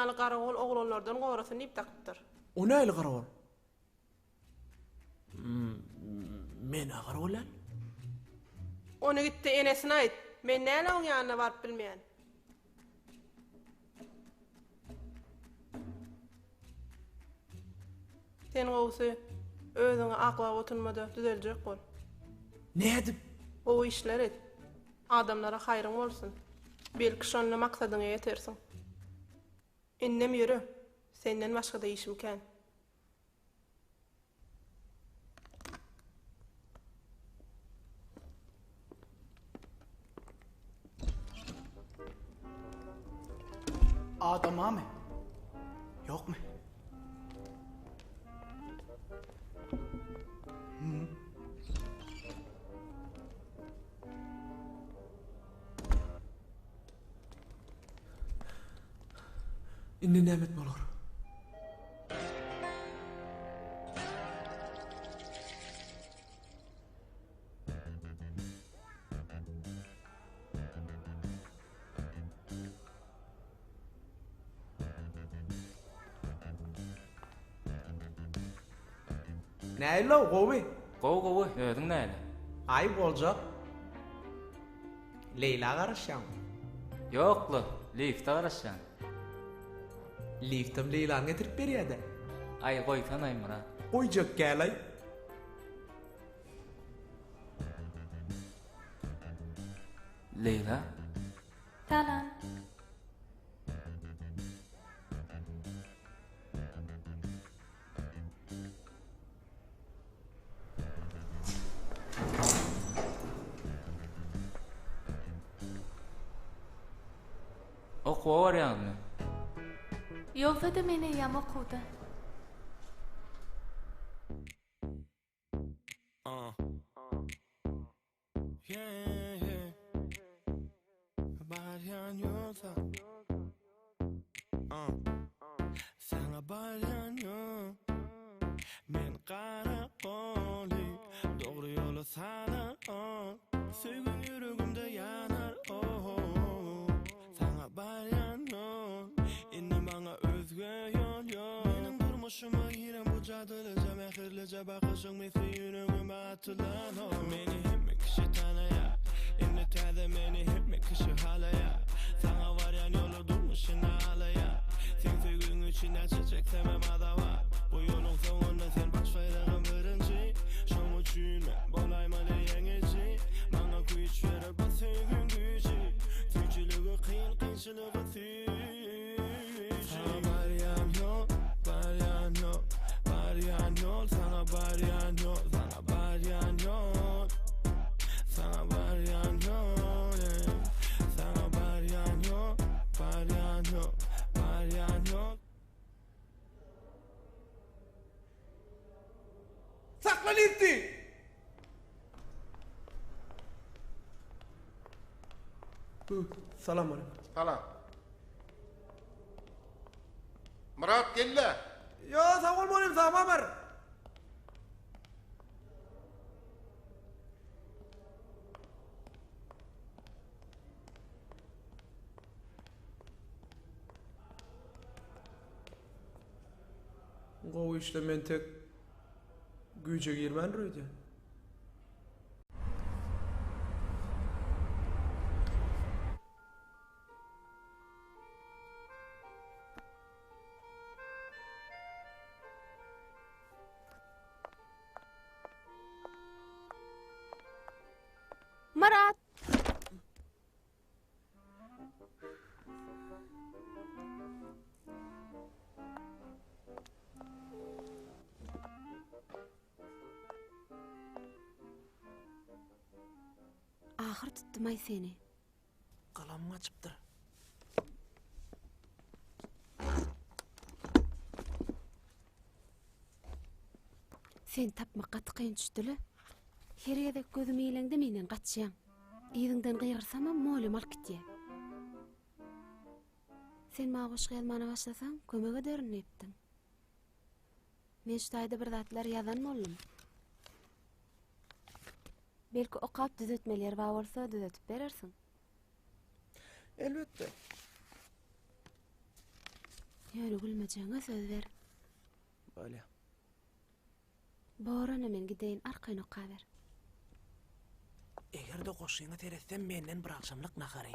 ýaly garagol oglanlardan gorasyn diýip dakypdyr. O nähili garagol? Men-ä garagol däl. Ony gitde enesine aýt. Men näle oň ýanyna baryp bilmeýän. Sen gowusy özüňi aklap oturma-da düzeljek bol. Nädip? Gowy işler et. Adamlara haýryň bolsun. Belki şonda maksadyňa ýetersiň. Indem ýöre. Senden başga-da işim kän. Adam barmy? Ýokmy? Indi näme etmeli bolar? Nähili-ow, gowy? Gowy gowy, özüň nähili? Aý boljak. Leýla garaşýaňmy? Ýok-la, lifte garaşýan. Liftem Leýlany getirip berýä-dä. Aý goýsanaý Myrat. Goýjak gäl-aý. Leýla? Salam. Okuwa barýaňyzmy? Ýogsa-da men eýýäm okuwda. Sakla lifti! Salam aleyküm. Salam. Myrat gel-le. Ýo, sag bol mugallym, sag bar. Gowy işle men tek güýje girmändir öýdýän. Myrat! Ahyr tutdum-aý seni. Galamym gaçypdyr. Seni tapmak gaty kyn düşdüle. Her gezek gözüm ileňde menden gaçýaň. Yzyňdan gygyrsamam molem alyp gitýä. Sen maňa goşgy ýazmana başlasaň, kömek ederin diýipdiň. Men şu taýda bir zatlar ýazan boldum. Belki okap düzetmeli ýeri bar bolsa düzetip berersiň. Elbetde. Ýöne gülmejegiňe söz ber. Bolýa. Bor onda men gideýin arkaýyn okaber. Eger-de goşgyňa seretsem menden bir agşamlyk nahary.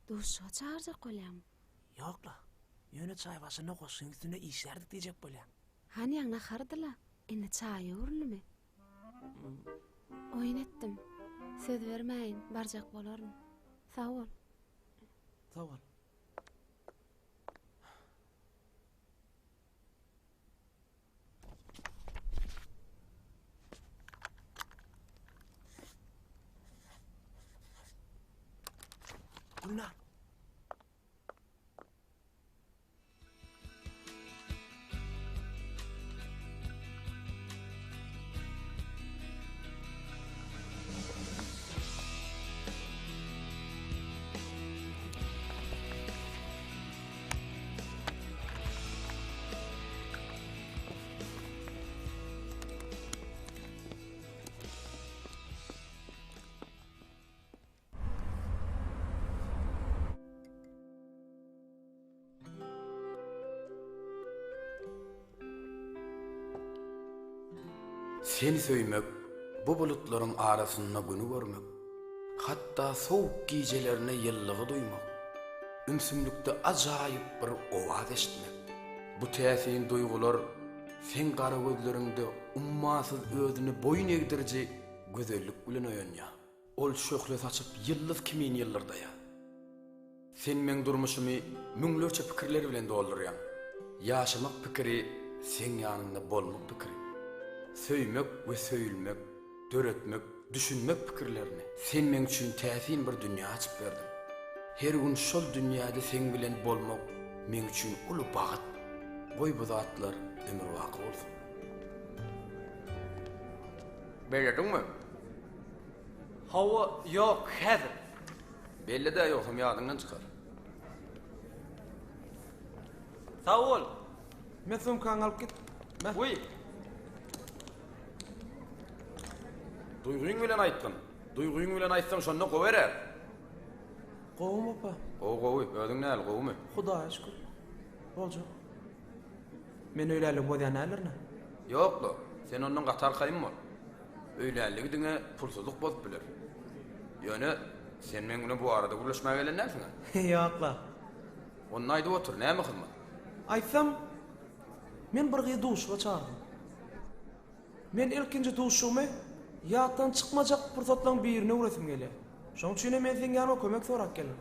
Duşuşyga çagyrjak bolýaňmy? Ýok-la. Ýöne çaý başynda goşgyň üstünde işlärdik diýjek bolýan. Hany ýaňy nahardy-la, indi çaýa öwrüldimi? Oýun etdim. Söz bermäýin, barjak bolaryn. Sag bol. Sag bol. Gülnar. Seni söýmek, bu bulutlaryň arasynda güni görmek, hatda sowuk gijelerine ýyllygy duýmak, ümsümlikde ajaýyp bir owaz eşitmek. Bu täsin duýgular seň gara gözleriňde ummasyz özüni boýun egdiriji gözellik bilen oýanýar. Ol şöhle saçyp ýyldyz kimin ýyldyrdaýar. Sen meň durmuşymy müňlerçe pikirler bilen doldurýaň. Ýaşamak pikiri seň ýanyňda bolmak pikiri. Söýmek we söýülmek, döretmek, düşünmek pikirlerini. Sen meň üçin täsin bir dünýä açyp berdiň. Her gün şol dünýäde seň bilen bolmak meň üçin uly bagt. Goý bu zatlar ömürbaky bolsun. Bellediňmi? Hawa, ýok, häzir. Belle-dä, ýogsam ýadyňdan çykar. Sag bol. Me sumkaňy alyp git. Me. Wiý. Duýgyň bilen aýtgyn. Duýgyň bilen aýtsaň şonda gowy erer. Gowumy opa? Gowy gowy. Özüň näl, gowumy? Hudaýa şükür. Boljak. Men öýlänligi bozýan däldirin-ä? Ýok-la, sen ondan gaty arkaýyn bol. Öýlänligi diňe pulsuzlyk bozup biler. Ýöne, sen meň bilen bu barada gürleşmäge gelen dälsiň-ä? Ýok-la. Onda aýdyp otur, näme hyzmat? Aýtsam, men bir gyzy duşuşyga çagyrdym. Men ilkinji duşuşygymy ýatdan çykmajak pursatlaryň birine öwresim gelýär. Şonuň üçinem men seň ýanyňa kömek sorap geldim.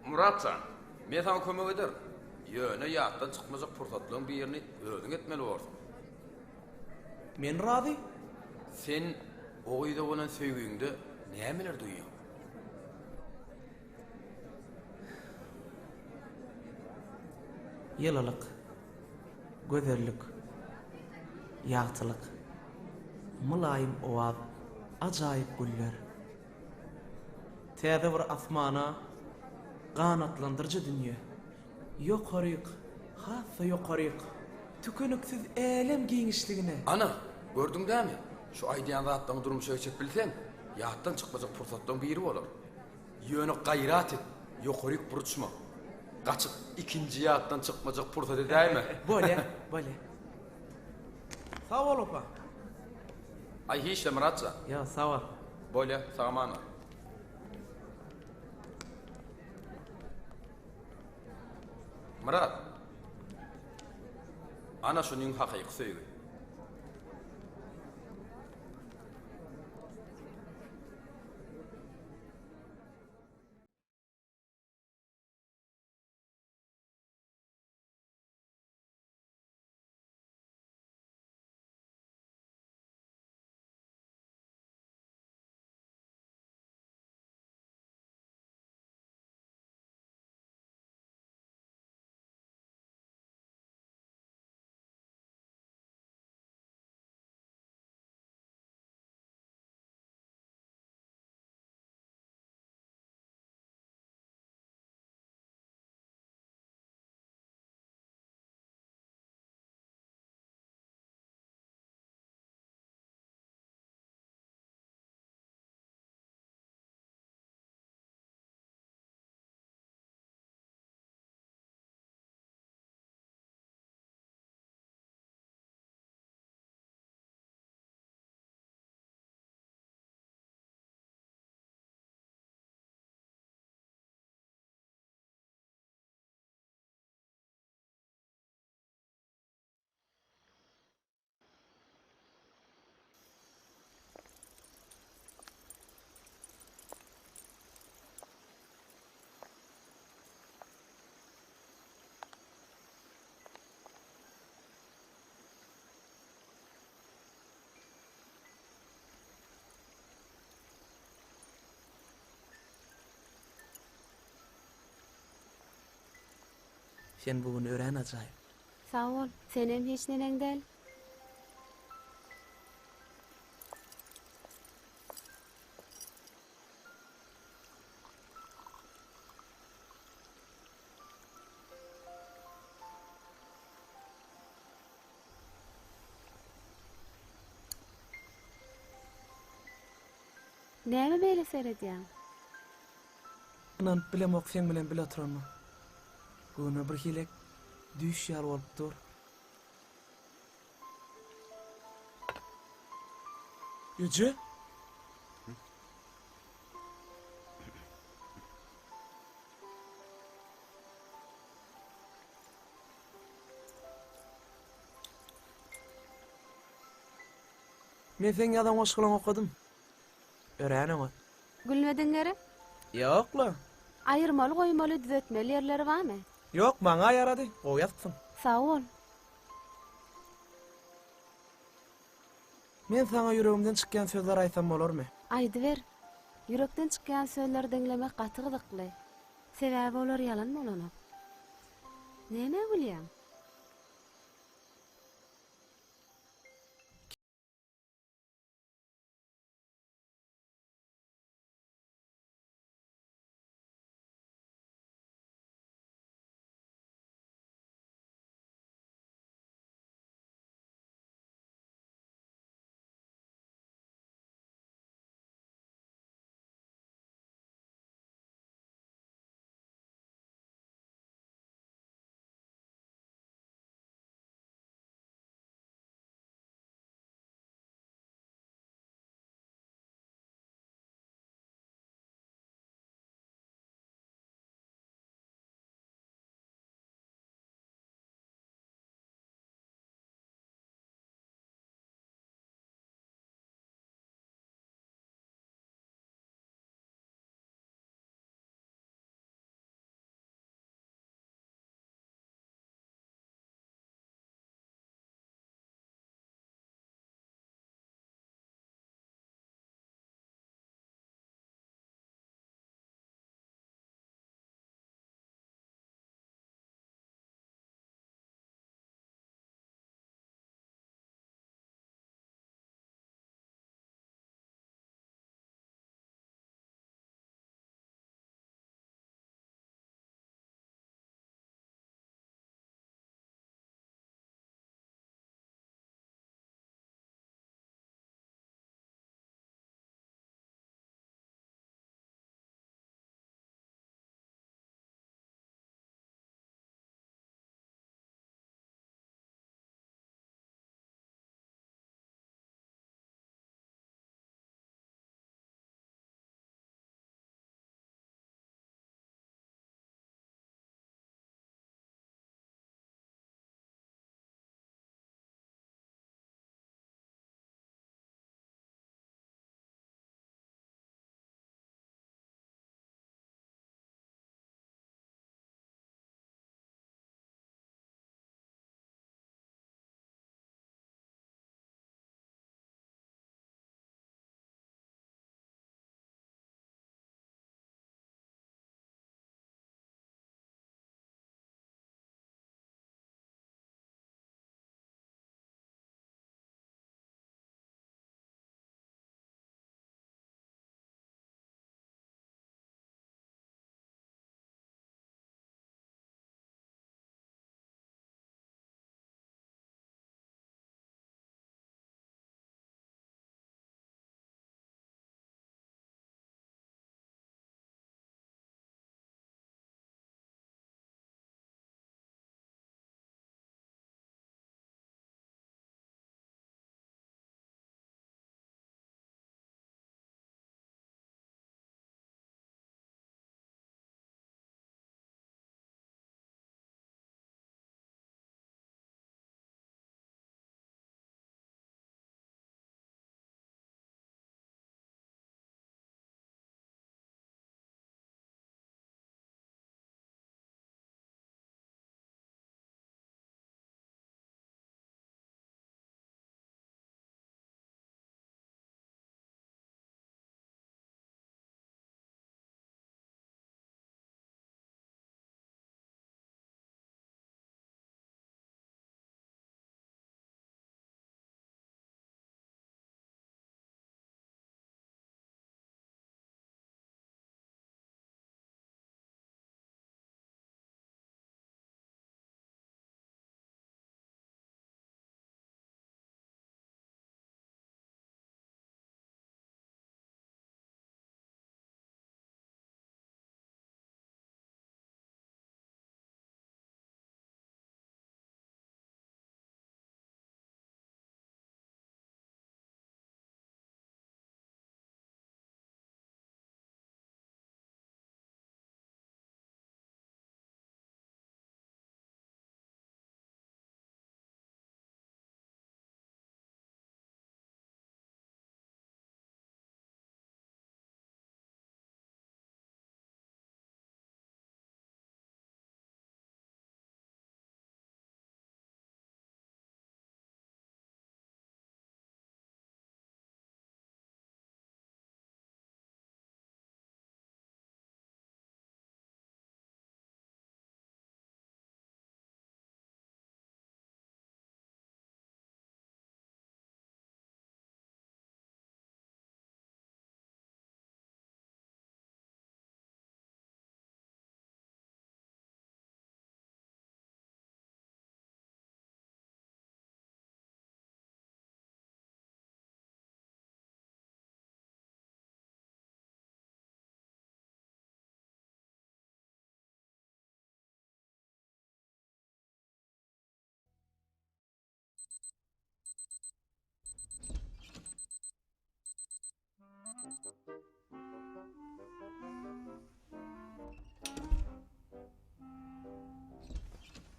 Myrat jan, men saňa kömek ederin. Ýöne ýatdan çykmajak pursatlaryň birini özüň etmeli borsuň. Men razy. Sen o gyza bolan söýgiňde nämeler duýýaň? Ýylylyk, gözellik, ýagtylyk, mylaýym owaz, ajaýyp güller. Täze bir asmana ganatlandyryjy dünýe. Ýokaryk, has-da ýokaryk, tükeniksiz älem giňişligine. Ana, gördüň dämi? Şu aýdýan zatlaryňy durmuşa geçirip bilseň, ýatdan çykmajak pursatlaryň biri bolar. Ýöne gaýrat et, ýokaryk bir uçma. Gaçyp, ikinji ýatdan çykmajak pursat edäýme. Bolýa, bolýa. Sag bol, opa. Aý hiçle Myrat jan. Ýok, sag bol. Bolýa, sag-aman bol. Myrat. Ana şunyň hakyky söýgi. Sen bu gün örän ajaýyp. Sag bol, senem hiç neneň däl. Näme beýle seredýäň? Ynanyp bilemok seň bilen bile oturanyma. Göwnüme birhilek düýş ýaly bolup dur. Eje? Men seň ýazan goşgulaňy okadym. Örän oňat. Gülmediň gerek? Ýok-la. Aýyrmaly goýmaly düzetmeli ýerleri barmy? Ýok, maňa ýarady. Gowy ýazypsyň. Sag bol. Men saňa ýüregimden çykýan sözleri aýtsam bolarmy? Aýdyber. Ýürekden çykýan sözleri diňlemek gaty gyzykly. Sebäbi olar ýalan bolanok. Nämä gülýäň?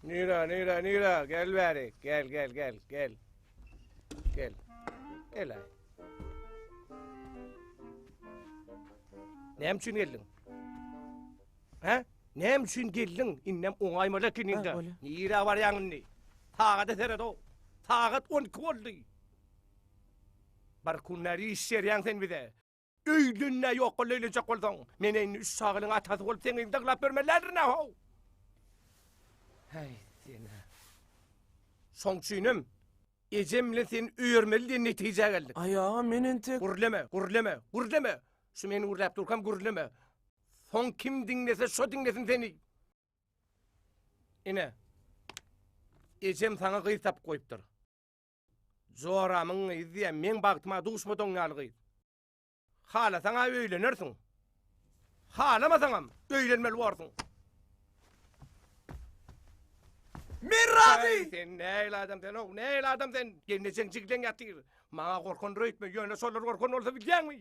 Nira, nira, nira, gel bäri. Gel, gel, gel, gel. Gel. Gel aý. Näme üçin geldiň? Hä? Näme üçin geldiň? Indem oňaýmaly ekeniňde. Nirä barýaň indi? Sagada seret-ow. Sagat 12 boldy. Bir günler iş berýäň sen bize. Öýlenä ýok bol öýlenjek bolsaň. Men indi üç çagalyň atasy bolup seň yzyňda yglap ýörmelidirn-ä how. Häý, sen-ä. Şoň üçinem ejem bilen seni öýermeli diýen netijä geldik. Aý aga, men entek. Gürleme, gürleme, gürleme. Şu men gürläp durkam gürleme. Soň kim diňlese şo diňlesin seni. Ine. Ejem saňa gyz tapyp goýupdyr. Joramyň gyzy diýýän, meň bagtyma duşmady oň ýaly gyz. Halasaň-a öýlenersiň. Halamasaňam öýlenmeli borsuň. Men razy! Äý, sen nähili adam sen-ow, nähili adam sen? Gelnejeň jigleň ýatyr. Maňa gorkandyr öýtme, ýöne şolar gorkan bolsa bilýäňmi?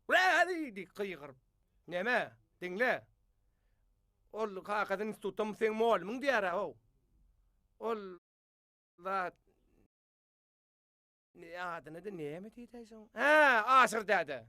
Razy diýip gygyryp. Neme, diňle. Ol kakasy institutda seň mugallymyň diýýär-ä, how. Ol zat adyny-da näme diýdi şoň? Hä, Aşyr däde.